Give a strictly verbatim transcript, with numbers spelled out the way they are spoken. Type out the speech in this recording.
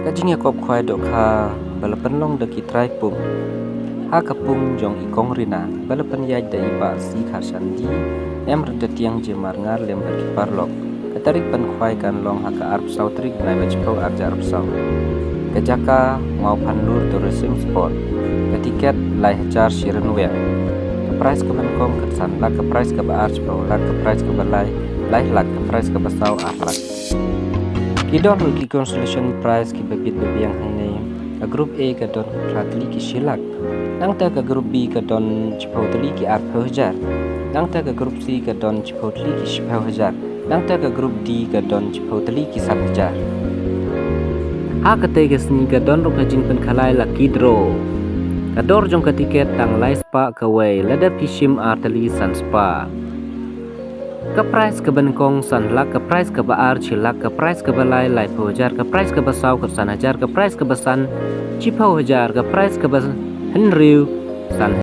Ka jingïakop khwai dohkha ba la pynlong da ki trai pung ha ka pung jong i Kong Rina ba la pynïaid da i Bah C Kharshanji, em Ryntiang Jemar Ngarlem bad ki paralok. Ka tarik pynkhwai kan long ha ka arphew saw tarik bnai ba shiphew arhajar arphew saw. Ka jaka Mawphanlur Tourism Spot. Ka tiket lai hajar shi ryngwiang. Ka prize kaba nyngkong ka san lak, ka prize kaba ar shiphew lak, ka prize kaba lai lai lak, ka prize kaba saw ar lak. Ki don ruh ki consolation prize kiba bit ba biang hangne. Ka group A ka don khatphra tylli ki shi lak. Nangta ka group B ka don shiphew tylli ki arphew hajar. Nangta ka group C ka don shiphew tylli ki shiphew hajar. Nangta ka group D ka don shiphew tylli ki san hajar. Ha katei ka sngi ka don ruh ka jingpynkhalai lucky draw. Ka dor jong ka tiket tang lai spah kawei, lada phi shim ar tylli san spah. Ka prize kaba nyngkong san lak, ka prize kaba ar shi lak, ka prize kaba lai laiphew hajar, ka prize kaba saw khatsan hajar, ka prize kaba san shiphew hajar, ka prize kaba hynriew san